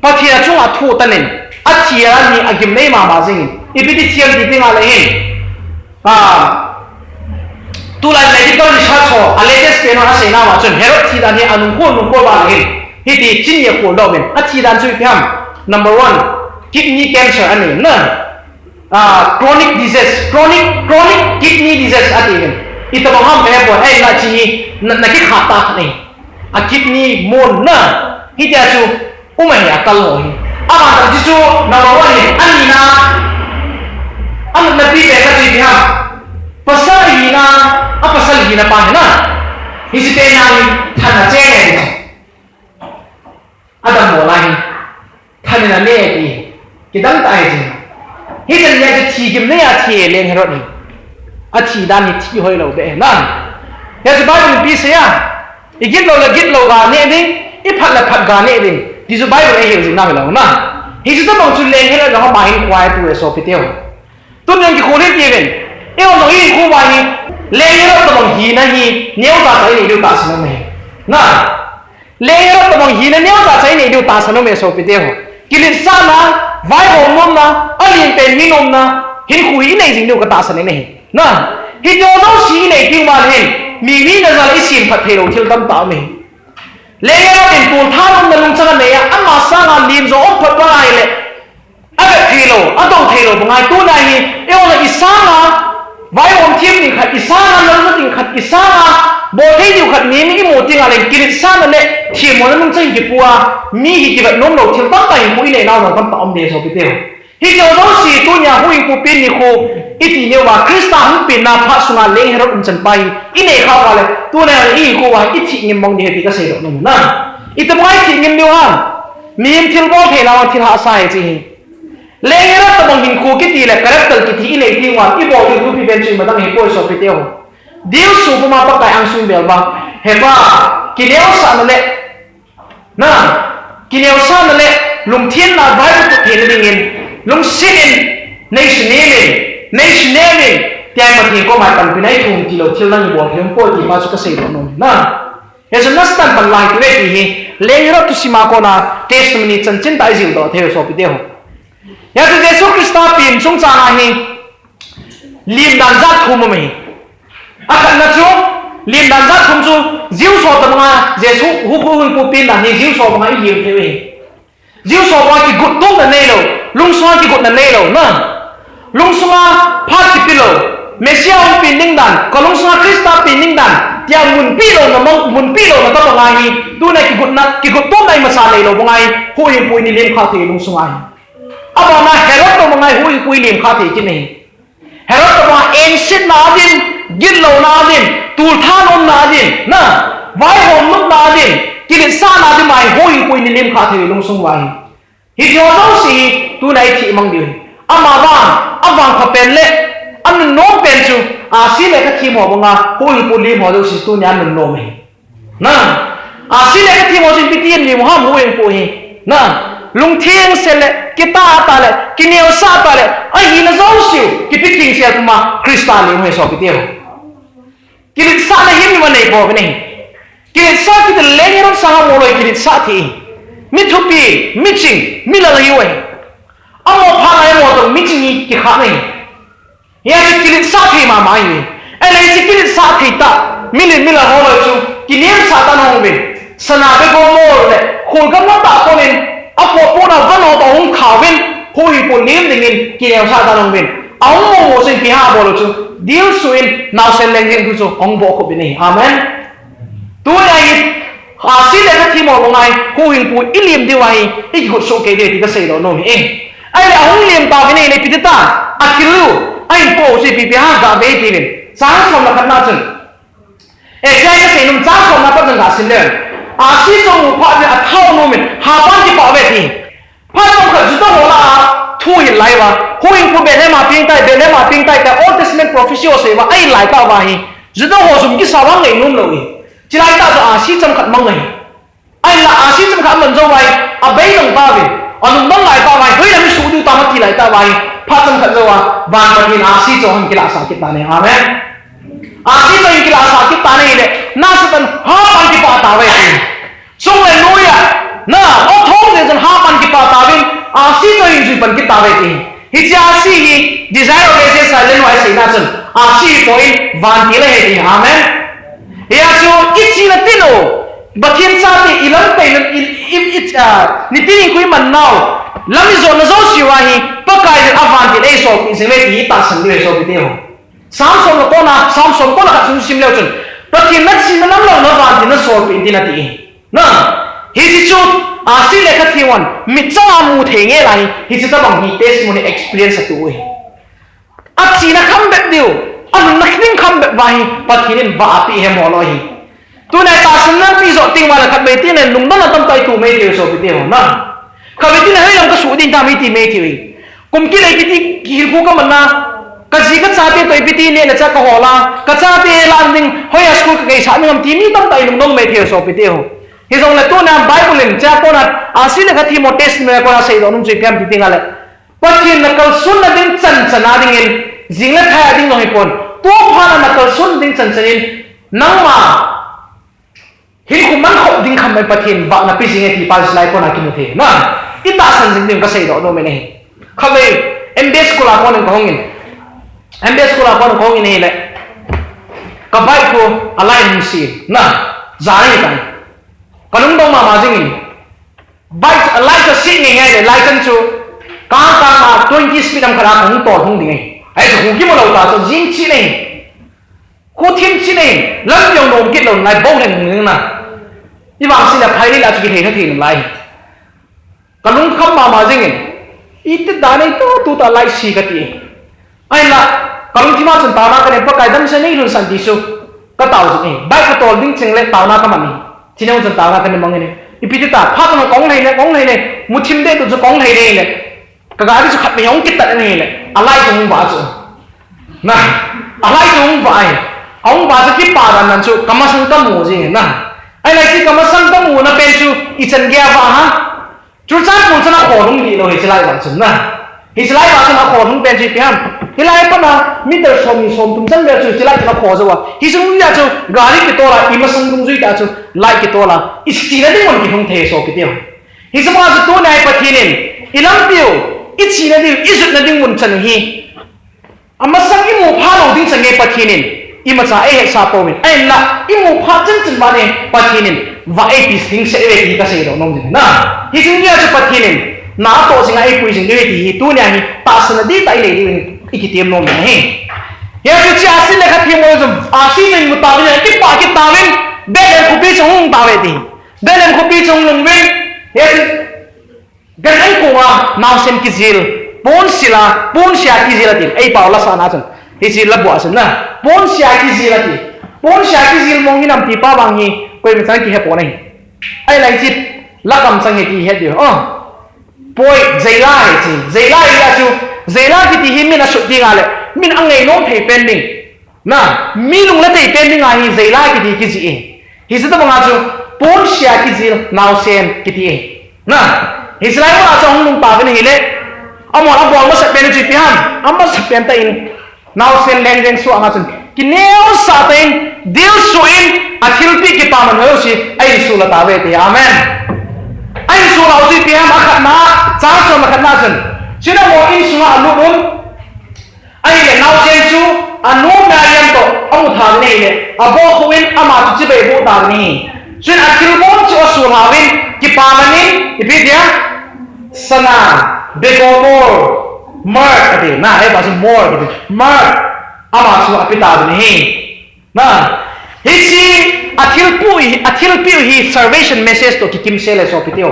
Pathen a chunga athu tan in, athi a hi agimnei mama jing in. Ipi ti thiam ti ding a le hin. Ah, tulai medical research ho, a latest pen ho asei nauva chun Herod thi dan hi anung kho, nung kho val hin. Hiti chin ye kho lo min. Athi dan chu ipi ham. Number one, kidney cancer ana nei na. Ah, chronic disease, chronic, chronic kidney disease ati hin. Itobang ham kahe poi, ahinla hiche hi, na, na kikhat tah nei. A kidney mun na, hitia chu, um ahi akal ho hi. Aban tah chu number one hi, ani na, ani na pi pe ka ti ha. Pasal hina, a pasal hina pa hi na. Hiche pen a hi, than ana cheng e. Adam mo lai hi. Than ana nei ti. Kidang tah ahi ti. Hichan gei a thi gimnei a thi e Leng Herod hi. Athi dan hi thi hoilou beh na. Hiche Bible in ipi asei a. I gin lou le gin lou ga neh ding, i phat le phat ga neh ding. Ti chu Bible in eihil jing nau hilou na. Hiche tobang chu Leng Herod in ama hin koi atu e sopite ho. Tun jong kikhol hih uvin. Eiho jong hinkho uva hi. Leng Herod tobang hina hi neocha cha inei diu tahsan aum e. Na. Leng Herod tobang hina neocha cha inei diu tahsan aum e sopite ho. Kiletsahna, vaihom nomna, alen pen mi nomna, hinkho hi inei jing diu katahsan in ahi. Na, hiche jouse inei teng uva hin, mi hina jal a isem phat thei lou thil tamtah aum e. Leng Herod in tultha nomna lungchang anei a, ama sanga lim jo um phat bang ahile. Avet thei lou, adong thei lou bang ahi, tuna hi, eiho le i sanga, vaihom them ding khat, i sanga lalna ding khat, i sanga, bol thei diu khat, mi, mi imu teng a le, kiletsahna le, themmona lungchang kipu a, mi hi kivet nom lou, thil tamtah hinkho inei nau jong tamtah um ding sopite ho. Hiche jouse tunia huhhingpu pen nikho, iti neo uva, Christa hung penna phat sunga Leng Herod umchan pa hi, inei khah uva le, tuna hi ihinkho uva, ithi ngim mong ding ahi ti kasei doh nom na. Itobang a ithi ngim diu ham. Mihem thilbol theina uva thil hahsa ahi hiche hi. Leng Herod tobang hinkho kiti le character kiti inei teng uva, ibol diu thupi pen chu imadang ahipoi sopite ho. Dilsu puma Pakai angsung bel uva. He pa, kineosahna le. Na, kineosahna le, lungthenna vai put theina dingin, lungset in, nei sunem in, nei sunem in, tia Pathen koma panpina ithum tilou thil dang ibol thei umpoi ti pa chu kasei doh nom na. Hiche nasatah in pan lai kit uve ti hi, Leng Herod thusim a kona testimony chanchin tah ijil doh thei u sopite ho. Hiche Jesu Christa pen chungchang a hi, lim dan jat thum um ahi. Akhatna chu, lim dan jat thum chu, Jews ho tobang a, Jesu hu, huhhingpu pen dan hi, Jews ho bang a ilim thei u ahi. Jews ho bang a kigot tomna neilou, lungsunga kigotna neilou, na. Lungsunga phat kipe lou, Messiah hung pen ding dan, ka lungsunga Christa pen ding dan, tia munpi louna, munpi louna tobang ahi, tuna kigotna, kigot tomna imacha neilou bang ahi, huhhingpu in ilim khah thei lungsunga ahi. Abana Herod tobang ahi, huhhingpu ilim khah thei kit ahi. Herod tobang a engsetna adin, gitlouna adin, tultha nomna adin, na, vaihom lupna adin, kiletsahna adin ahi, huhhingpu in ilim khah thei lungsung uva ahi. Hiche ho jouse hi, tuna ithi mang diu ahi. Amavang, avang pha pen le, anunnom pen chu, ahsi le kathem ho banga, huhhingpu lim ho jouse tunia anunnom ahi. Na, ahsi le kathem ho jouse ipi ti alim u ham huhhingpu hi. Na, Lungtheng sel le, kitah tah le, kineosah tah le, ahina jouseu, kipi theng sel puma, Christa leng u ahi sopite ho. Kiletsahna hi mi ma nei bou ve nei. Kiletsah kiti leng hi ron sanga mo loi kiletsah thei. Mi thupi, mi ching, mi lal ahi uve. Amo pha lai mo tong mi ching hi kikhah nei. Hia chu kiletsah thei mama ahi. Ahile chu kiletsah thei tah. Mi lin mi lal ho loi chu. Kinemsah tah nahung uvin. Sana be go mo le. Khul gam na tah konin. Apo po na van ho tah hung khauvin. Huhhingpu lim dingin. Kinemsah tah nahung uvin. Ahung mo mo sin kiha bol u chu. Dil suin. Naosen leng ding chu. Hung bo khop in ahi. Amen. Tua hi, ahsi le khat hi mo lo ngai, huhhingpu i lim diu ahi, i kikhut soh kei diu ti ka seidoh nom hi. Ahile ahung lim tauvin ahile ipi ti ta, a kilu, a inpo u chu ipi ipi ham gave tiuvin. Chang som le khat na chun. Eh, tia ka seinom chang som na pat chun gasim le. Ahsi chu mu phat in athao nom in, hapan kipah uve ti. Phat chomkhat Juda ho lah a, thu hil lai uva. Huhhingpu Bethlehem a peng tai, Bethlehem a peng tai, tia Old Testament prophecy ho sei uva, ahil lai tauva hi. Juda ho jum kisa uva ngainom lou hi. Chilai tah chu ahsi chomkhat mang ahi. Ahinla ahsi chomkhat aman jou uva hi, abei dong tauve. Anung dong lai tauva hi, hoilam isuh diu tam ati lai tauva hi. Phat chomkhat jouva, van Pathen ahsi chu ahin kilahsah kit tan ahi. Amen. Ahsi chu ahin kilahsah kit tan ahile, na Satan hapan kipah tauve. Sung le noi a, na, o thong le chun hapan kipah tauvin, ahsi chu ahin jui pan kit tauve ti. Hiche ahsi hi, desire of ages a le noi a seina chun, ahsi hi poi in, vantil ahi ti. Amen. Hia chu, i chihna tin u, Pathen chate, i lam pai na, i, i, i, ah, nitin in koi man nau, lam i jotna jouse uva hi, Pakai in a vantil eisol pi jing uve ti, i tahsan diu ahi sopite ho. Psalm som le kona, Psalm som kona khat sung sim leu chun, Pathen na chihna lam lou na vantil na solpeh in tin ati. Na, hiche chu, ahsi le khat hi uva, mitchang a mu thei nge lai, hiche tabang hi testimony experience atu hi. Achihna kham bep diu, anunna ding kham bep uva hi, Pathen in vah apeh hi mo lou hi. Tuna tahsan lampi jot teng uva le khatvei tin le lungdon a tamtah i tu mai thei u sopite ho na. Khatvei tin le hoilam ka suh ding tam i ti mai thei u hi. Kum kit le ipi ti hilkhu ka man na, ka ji ka chate toh ipi ti neh le chah ka hol a, ka chate lah ding, hoiya school ka gaisah ding ham ti mi tamtah i lungdong mai thei u sopite ho. Hijongle tuna Bible in chapter kona, ahsi le khat hi mo testimony kona seidoh nom chu ipi ham ti ding ahile. Pathen na kalson na ding chan chan a dingin, jing le thai a ding jong hipon. Tua phat na na kalson ding chan chan in, nangma hinkho man khop ding kham mai Pathen vah na pe jing e ti pa July kona kimu thei. Na, i tahsan jing ding ka seidoh nom e. Khatvei, M B S school a konin ka hungin. M B S school a konin ka hungin ahile. Ka bike khu a light hung se. Na, jani tan. Ka lungdong mama jingin. Bike a light ka se ngai ngai le, light chan chu. Kang kang a twenty speed am khat a hung tol hung ding e. Ahi chu hung kimu lou ta chu jing chi nei. Khu thim chi nei, lam jong nom kit lou ngai bou len hung na. I vang sila phai le la chu kithei na thei lai. Ka lungkham mama jingin. Iti dan ei tu tu ta lai si ka ti. Ahinla, ka lungthim a chun taona ka nei Pakai damsel nei lhunsan ti chu. Ka tao jing e. Bike ka tol ding cheng le taona ka man e. Chineu chun taona ka nei mang e. Ipi ti ta, phat na kong lei ne, kong lei ne. Mu thim de tu chu kong lei ne le. Ka gari chu khat mai hung kitat ahi le, a light chu hung vah chu. Na, a light chu hung vah ahi. A hung vah chu kipa dan dan chu, ka masang ka mu jing na. Ahi lai chu ka masang ka mu na pen chu, ichan gei a vah ham. Churachandpur chan a khol hung lih lou hiche lai vah chun na. Hiche lai vah chun a khol hung pen chu ipi ham. Hilai a pat na, meter som ni som thum chan vel chu hiche lai chun a khol jou a. Hiche hung lih a chu, gari kitol a, i masang dungjui tah chu, light kitol a. I chihna ding mun kihung thei sopite ho. Hiche banga chu tuni a hi Pathen in, i lampi u, i chihna ding, i jutna ding mun chan u hi. Amasang i mu pha lou ding chan gei Pathen in, imacha ei hetsah pouvin. Ahinla, i mu pha chan chan uva hi Pathen in, vah ei pe jing seh uve ti hi ka seidoh nom ding na. Hiche nia chu Pathen in, na toh jing a ei pui jing diu ahi ti hi, tuni a hi, tahsan na ding tah i nei diu in, i kitem nom ding ahi. Hia chu chia sin le khat hi mo chu, ahsi chu i mu tauvin, kipah kit tauvin, Bethlehem khopi chu hung tauve ti. Bethlehem khopi chu hung lhung uvin, hia chu, Gan an kong a, naosen kijil, ponsil a, ponsia kijil ati, ei pao la sa na chun, hiche la bua chun na, ponsia kijil ati, ponsia kijil mong hinam ti pa vang hi, koima chan kihe pon ahi. Ahi lai chu, la kam chang hi ti het diu, oh. Poi, jaila hi chu, jaila hi a chu, jaila kiti hi min a sut ding a le, min a ngainom thei pen ding. Na, mi lungla thei pen ding a hi jaila kiti kiji e. Hiche tabang a chu, ponsia kijil naosen kiti e. Na, Hiche lai mun a chu hung nung tauvin ahile, amahon abol masat pen chu ipi ham, amasat pen tah in, naosen leng jeng suh anga chun, kineosah tah in, dilsuh in, athilpeh kipaman ho jouse, a insung la tauve ti. Amen. A insung la ho chu ipi ham, akhatna, chang som akhatna chun, chuin amaho insunga alut un, ahile naosen chu, anu Mariam toh, amu tha uvin ahile, abohkhu in ama chu chibai boh tauvin ahi. Chuin athilbol chu asulha uvin, kipaman in, ipi tia, sana, bego, myrrh, myrrh, ati, na, eh, pa chu myrrh, ati, myrrh, ama chu ape tauvin ahi. Na, hiche, athilpeh hi, athilpeh hi salvation message toh kikimsel e sopite ho.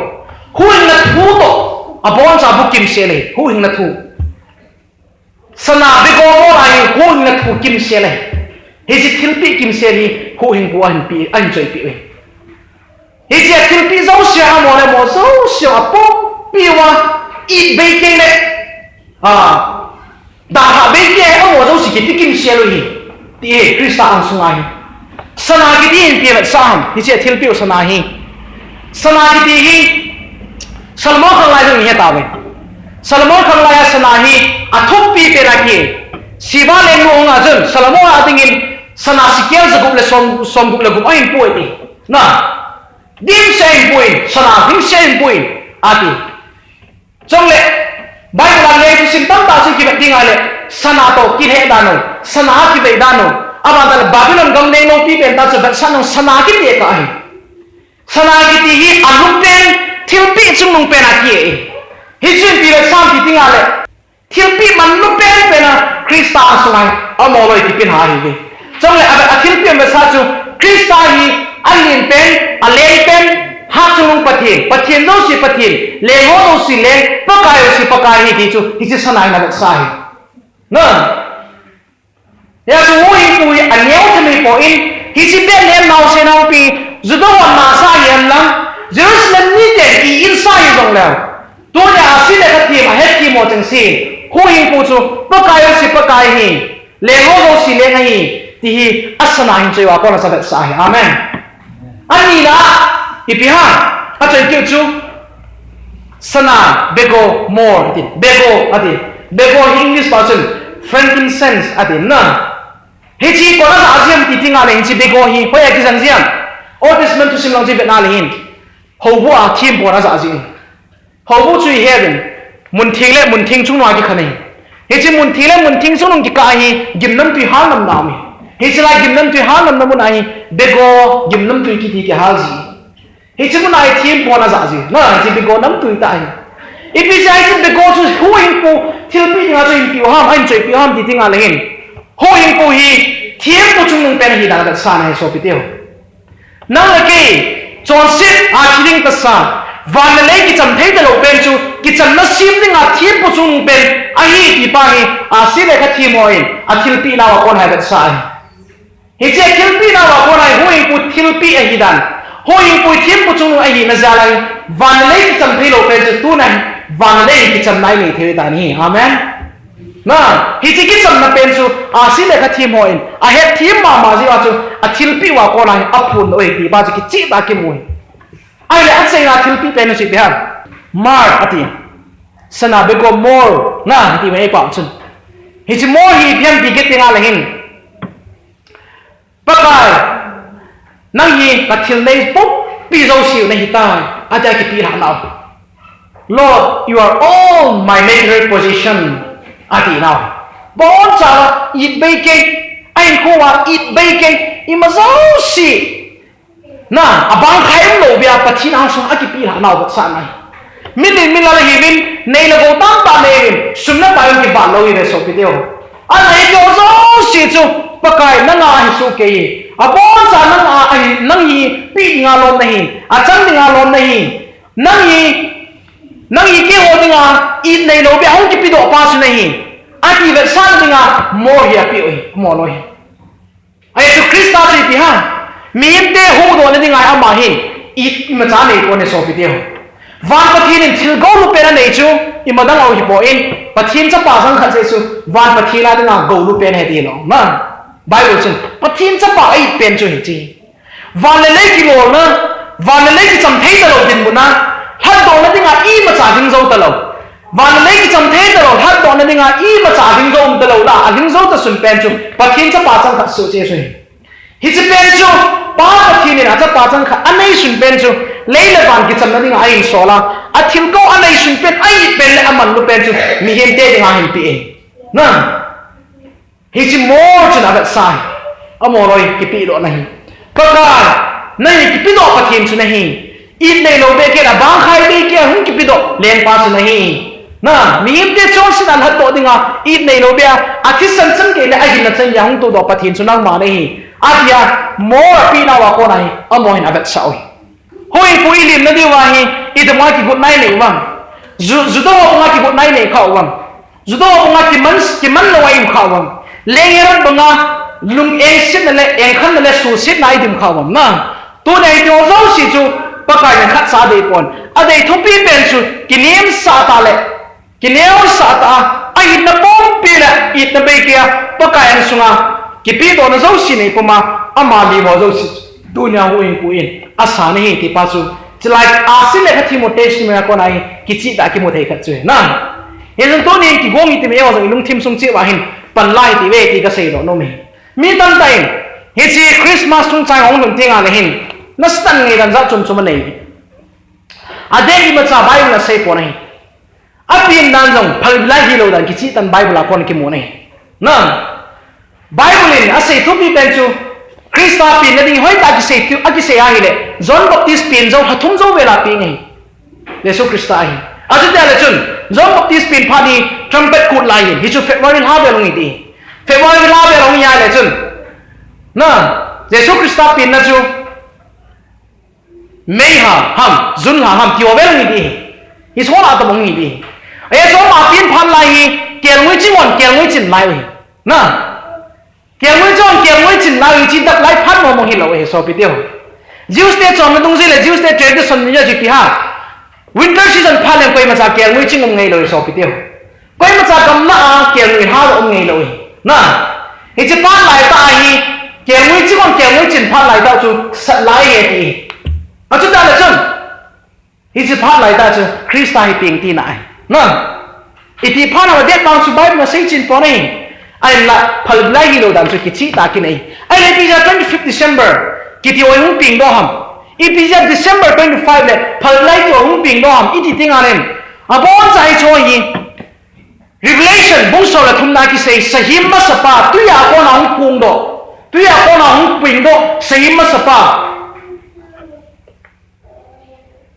Huhhingna thu toh, aboncha bou kimsel e, huhhingna thu. Sana, bego, myrrh ahi, huhhingna thu kimsel ahi. Hiche thilpeh kimsel hi huhhingpu ahin peh, ahin choipeh u ahi. Hiche thilpeh jouse amaho le amaho jouse apumpi uva, it beikei le, a, dalhah beikei amaho jouse kiti kimsel u ahi. Ti hi Christa angsunga hi. Sana kiti hi ipi vetsah ham, hiche thilpeh u sana hi. Sana kiti hi Solomon khanglai jong ihet tauve. Solomon khanglai a sana hi athumpi pen ahi. Sheba lengnu hung a chun Solomon a dingin sana shekel jagup le som, somgup le gup ahin pui ti. Na. Dimset ahin pui, sana dimset ahin pui, ati. Chule, Bible a leng thusim tamtah chu kivet ding ahile, sana toh kilheh dan u, sana a kivet dan u. Aban tah le Babylon gam leng loupi pen tah chu vetsah nung sana kiti kah ahi. Sana kiti hi alu pen, thilpeh chungnung pen ahi. Hichun ipi vetsah ham ti ding ahile, thilpeh manlu penpen a Christa asunga hi, amaho loi tipeh ahiuve. Chule a, athilpeh vetsah chu, Christa hi alen pen, alen pen, hatchungnung Pathen, Pathen jouse Pathen, lengho jouse Leng, Pakai jouse Pakai ahi ti chu, hiche sana in avetsah ahi. Na. Hijeh chun huhhingpu hi aneo thei ahipoi, hiche Bethlehem naosen hungpi, Juda hon nasah hihen lang, Jerusalem miten i-insah hijongleu, tunia ahsi le kha them, ahetthem ho chengse, huhhingpu chu Pakai jouse Pakai ahi, lengho jouse Leng ahi, ti hi asana hin choi uva kona chu avetsah ahi. Amen. Anina, ipi ham, achoi kit u chu, sana, bego, myrrh, ati. Bego, ati. Bego hi English pa chun frankincense, ati. Na. Hiche koi in ajah jiem ti ding ahile hiche bego hi, hoiya kijang jiem. Old Testament thusim lang chu ivet na le hin. Houbuh a thempu hon ajah jie. Houbuh chu ihet uvin. Muntheng le muntheng chungnung a kikhen ahi. Hiche muntheng le muntheng chungnung kikah hi gimnamtui halnamna aum e. Hiche lai gimnamtui halnamna mun a hi bego gimnamtui kiti kihal ji. Hiche mun a hi thempu hon ajah ji. Na, hiche bego namtui tah ahi. Ipi jeh a hiche bego chu huhhingpu thilpeh dinga chu ahin peh u ham, ahin choipeh u ham ti ding ahile hin. Huhhingpu hi thempu chungnung pen ahi dan avetsah ahi sopite ho. Nang le kei, chonset a thi ding tasa, van le lei kicham thei talou pen chu, kichamna sem dinga thempu chungnung pen ahi ti pa hi, ahsi le kha them hon athilpeh nau a kon hi avetsah ahi. Hiche thilpeh nau a kon hi huhhingpu thilpeh ahi dan, huhhingpu thempu chungnung ahina jal a hi, van le lei kicham thei lou pen chu tuna hi, van le lei kichamna inei thei u ahi. Amen. Na, hiche kichamna pen chu, ahsi le kha them hon, ahetthem mama jeh uva chu, athilpeh uva kon hi, aphun u ahi ti pa chu kicheh tah a kimu ahi. Ahile achaina thilpeh pen chu ipi ham. Myrrh ati. Sana, bego, myrrh, na, ati mai pa chun. Hiche myrrh hi ipi ham ti kit ding ahile hin. Pakai, nang hi kathil nei pumpi jouse u nahitai, atia kipeh lhah nau. Lord, you are all my material possession, ati nau. Boncha, it beikei, ahinkho a it beikei, ima jouse. Na, abang khat umlou beh a Pathen angsunga kipeh lhah nau vetsahna ahi. Mitlhi mitlal ahiuvin, nei le gou tamtah nei uvin, sum le pai jong kibah lou ahiuve sopite ho. Ana hiti ho jouse chu, Pakai nanga ahi sohkei e. Aboncha nanga ahi, nang hi peh dinga lom nahi, achang dinga lom nahi. Nang hi, nang hi keiho dinga, it neilou beh a hung kipedoh pa chu nahi. Ati vetsahna dinga, myrrh hi apeh u ahi, amol u ahi. Ahi chu Christa chu ipi ham. Mihemte huhdohna dinga ama hin, it imacha neipon e sopite ho. Van Pathen in thil goulu pen anei chu, ima dang a ahipon, Pathen chapa jang khat jeh chu, van Pathen a dinga goulu pen ahi ti lou. Na, Bible chun, Pathen chapa a it pen chu hiche. Van le lei kilolna, van le lei kicham thei talou dinmun a, Lhatdohna dinga imacha ding jou talou. Van le lei kicham thei talou, lhatdohna dinga imacha ding jou um talou la, ading jou ta sun pen chu, Pathen chapa chang khat soh cheh chu ahi. Hiche pen chu, Pa Pathen in achapa chang khat anei sun pen chu, lei le van kichamna dinga ahin sol a, athilkeu anei sun pen, a-it pen le amanlu pen chu, mihemte dinga ahin pe e. Na. Hiche mol chun avetsah e. Amaho loi, kipehdoh nahi. Pakai, nahi kipehdoh Pathen chu nahi. It neilou beh kei a, bang khai beh kei a hung kipehdoh lengpa chu nahi. Na, mihemte chonset a lhatdoh dinga, it neilou beh a, athisan chan kei le ahinna chan geiya hung tohdoh Pathen chu nangma nahi. Atia, mol apenauva kona hi, amaho hin avetsah u ahi. Houin pu, ilimna diuva hi, itobanga kigot nai nei uvem. Ju, judoho banga kigot nai nei kha uvem. Judoho banga kiman, kiman louva i-um kha uvem. Leng Herod banga lung engsetna le, engkhanna le suhsetna a i-um kha uvem. Na, tuni a hiche ho jouse chu Pakai in khatcha adei pon. Adei thupi pen chu, kinemsah tah le, kineosah tah a, ahinna pumpi le, itna bei kei a, Pakai angsunga, kipehdohna jouse nei puma, ama lim ho jouse. Tuni a houin pu in, asa nahi ti pa chu. Chulai ahsi le kha Timothy testimony a kona hi, kicheh tah a kimu thei khat chu ahi. Na. Hijeh chun tuni kigong iti mi ho jong ilungthim sung cheh uva hin, pan lai ti ve ti kasei doh nom e. Mi tamtah in, hiche Christmas chungchang hung lhun teng le hin, nasatah in ngaidan jat chom chom anei. Adeh imacha Bible in asei pon ahi. Apen dan jong, phalbi lai hilou dan kicheh tah in Bible a kon kimu ahi. Na. Bible in asei thupi pen chu, Christa penna ding hoitah a kisei thu, akisei ahile, John Baptist pen jou, lha thum jou vel a pen ahi. Jesu Christa ahi. Achuti le chun, John Baptist pen phat hi trumpet kut lai ahi, hichu February lha vel hung hi ti. February lha vel hung hi le chun. Na, Jesu Christa penna chu, May lha ham, June lha ham, ti ho vel hung hi ti. Hichu hola tobang hung hi ti. Hichu ama pen phat lai hi, kelngoi ching hon, kelngoi chin lai u ahi. Na. Kelngoi ching hon, kelngoi chin lai u ahi, ching tah lai phat mong mong hilou ahi, sopi teho. Jews te chonna dungjuiya le, Jews te tradition ni ahi ti ha. Winter season phat leng koimacha kelngoi ching um ngailou ahi, sopi teho. Koimacha gamlah a kelngoi lha um ngailou ahi. Na. Hiche phat lai tah hi, kelngoi ching hon, kelngoi chin phat lai tah chu sat lai ahi ti. Achuti le chun. Hiche phat lai tah chu Christa hi peng tina ahi. Na. Iti phat na adeh bang chu Bible in asei chen pon ahi. Ahinla phalbi lai hilou dan chu kicheh tah a kinei. Ahile Ephesians twenty-fifth December kiti ho hi hung pengdoh ham. Ephesians December twenty-five le phalbi lai ti ho hung pengdoh ham. Iti teng le hin. Aboncha hiche ho hi. Revelation bung som le thumna kisei, sahem masapa, tui a kona hung phongdoh, tui a kona hung pengdoh, sahem masapa.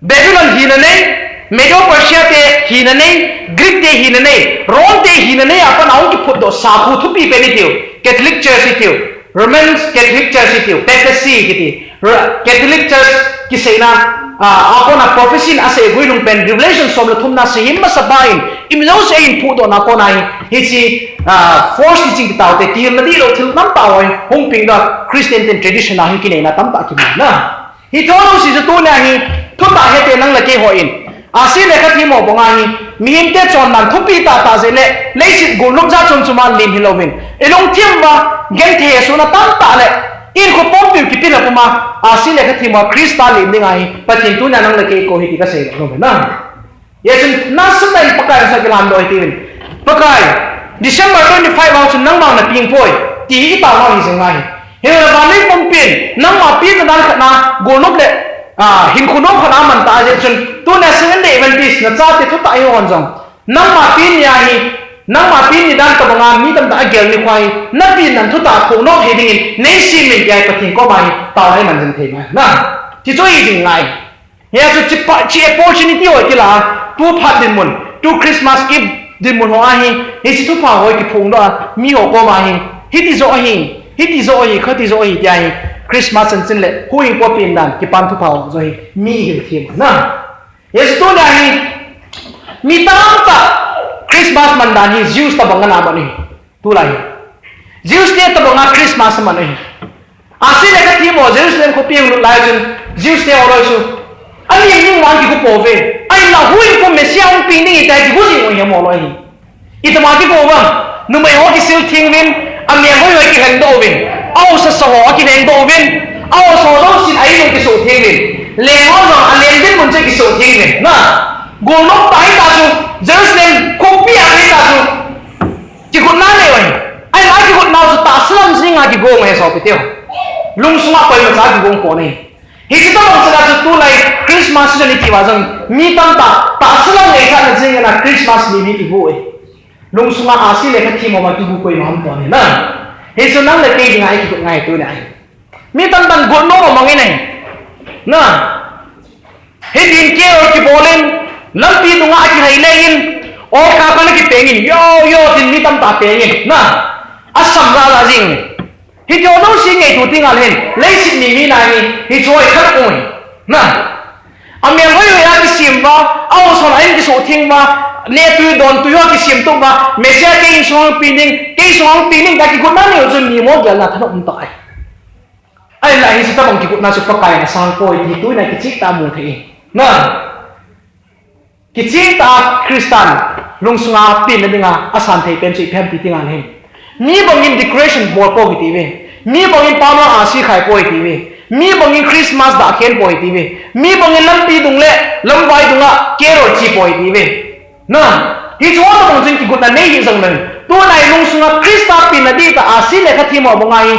Babylon hina nei, Medo Persia te hina nei, Greek te hina nei, Rome te hina nei a pat a hung kiphutdoh sakhu thupi pen itiu, Catholic Church itiu. Roman Catholic Church itiu, papacy kiti. Ra-, Catholic Church kiseina, ah, a kona prophecy in asei guilhung pen Revelation som le thumna sahem masapa in, mi jouse in phutdohna kona hi, hiche, ah, force teaching ti taute, tilna dihlou thil tamtah ho hi, hung pengdoh Christian ten tradition a hi kineina tamtah kimu na. Hiche ho jouse chu tuni a hi, thutah hete nang le keiho in. Ahsi le kha themmo banga hi, mihemte chondan thupi tah tah jeh le, leiset golnop jat chom chom a lim hilouvin. Ilungthim uva, genthei hehsotna tamtah le, hinkho pumpiu kipina puma, ahsi le kha themmo Christa lim dinga hi, Pathen tuni a nang le kei kou hi ti kasei lou ve na. Hijeh chun, nasatah in Pakai angsunga kilhandoh hitiuvin. Pakai, December twenty-five a chun nangma na peng poi, ti hi itao nau hi jing ngai. Hijongle van le vannoi pumpin, nangma penna dan khat na, golnop le, ah, hinkho nop khat na aman ta jeh chun, tuni a Seventh Day Adventist na chate thutah hi hon jong. Nangma pen ni ahi, nangma pen ni dan tobanga mi tamtah agel ni kho hi, na penna thutah phondoh thei dingin, nei semin tia Pathen koma hi, tao le man jing thei mai. Na, ti chu hi jing ngai. Hia chu chi pa, chi opportunity ho kila, tu phat dinmun, tu Christmas Eve dinmun ho ahi, hiche thupha ho kiphongdoh a, miho koma hi, hiti joh ahi, hiti joh ahi, khati joh ahi, tia hi, Christmas chanchin le, huhhingpu pendan, kipan thupha ho joh hi, mi hil thim na. Hiche tuni a hi, mi tamtah, Christmas mandan hi, Jews tobang ana man hi. Tulai hi. Jews te tobanga Christmas aman ahi. Ahsi le kha themmo Jerusalem khopi hung lut lai chun Jews te ho loi chu. Alim ning vang kigo pouve. Ahinla huhhingpu Messiah hung peng ding ahitai kigo jing u ahi amaho loi hi. Itobanga kigo uvem. Numei ho kisil theng uvin. Ameng hoi hoi kilhengdoh uvin. Ahaosa sa ho akilhengdoh uvin. Ahaosa ho jousen a-in u kiso theng uvin. Leng ho jong alen dinmun chu kisoh theng uve. Na, golnom tah hita chu, Jerusalem khopi a hita chu, kigotna nei uve. Ahileh kigotna chu tahsa lam jenga kigong ahi sopi teho. Lungsunga koimacha kigong pon ahi. Hiche tobang chana chu tulai Christmas season iti uva jong mi tamtah tahsa lam ngaichatna jeng a Christmas ni mi kibu e. Lungsunga ahsi le khathim uva kibu koima um pon ahi na. Hichu nang le kei dinga ikigot ngai tunia ahi. Mi tamtah in gotnom amang in ahi. Na. Hitin carol kibol in, lampi dunga akihai le in, o ka ka na kipeng in, yo, yo, tin mi tamtah peng in. Na. Asam la la jing. Hiche jouse ngaito ding a leh hin, leiset mi mi nai ni, hiche hi khat um e. Na. Amel hoi hoi a kisem uva, aho son a in kisoh theng uva, nehtui dontui ho kisem tou uva, Messiah kei insung a hung pi ding, kei insung a hung pi ding, tia kigotna nei u chu mi mo gelna thanom um tai. Ahileh hiche tobang kigotna chu Pakai in asang poi ti tunia kicheh tah a mu thei e. Na. Kicheh tah a Christian lungsunga penna dinga asan thei pen chu ipi ham ti ding a leh hin, mi bangin decoration bol poi kiti uve. Mi bangin pamlang ahsi khai poi kiti uve. Mi bangin Christmas dah khen poi kiti uve. Mi bangin lampi dung le lamvai dunga carol che poi kiti uve. Na, hiche ho tobang chun kigotna nei hih jongleh, tunia ilungsunga Christa penna dihtah ahsi le khathim ho banga hi,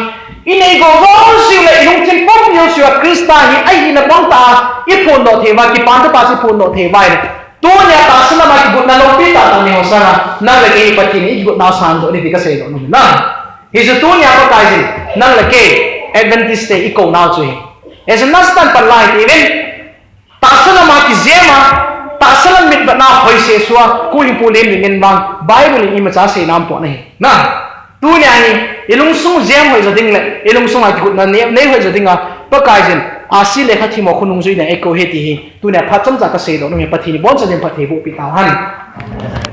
inei gou jouse u le ilungthim pumpi jouse uva Christa hi ahina bang tah a iphondoh thei uva, kipan tah a iphondoh thei uva ahileh, tunia tahsa lama kigotna loupi tahtah nei ho sanga, nang le kei Pathen in ikigotna asan doh ding ti kasei doh nom e. Hichu tunia Pakaiyin, nang le kei Adventist te ikou nau chu ahi. Hichu nasatah in pan lai ti uvin, tahsa lama kijem a, tahsa lam mitvetna hoise sua, Pu Hingpu Lemlin in vang, Bible in imacha seina um pon ahi. Na, tunia hi, ilungsung jem hoi jo ding le, ilungsunga kigotna nei, nei hoi jo dinga, Pakaiyin, ahsi le khathim ho khonung jui ding a eikou e ti hi, tunia phat chomcha kasei doh nom e, Pathen in ibonchauvin phatthei boh peh tauhen.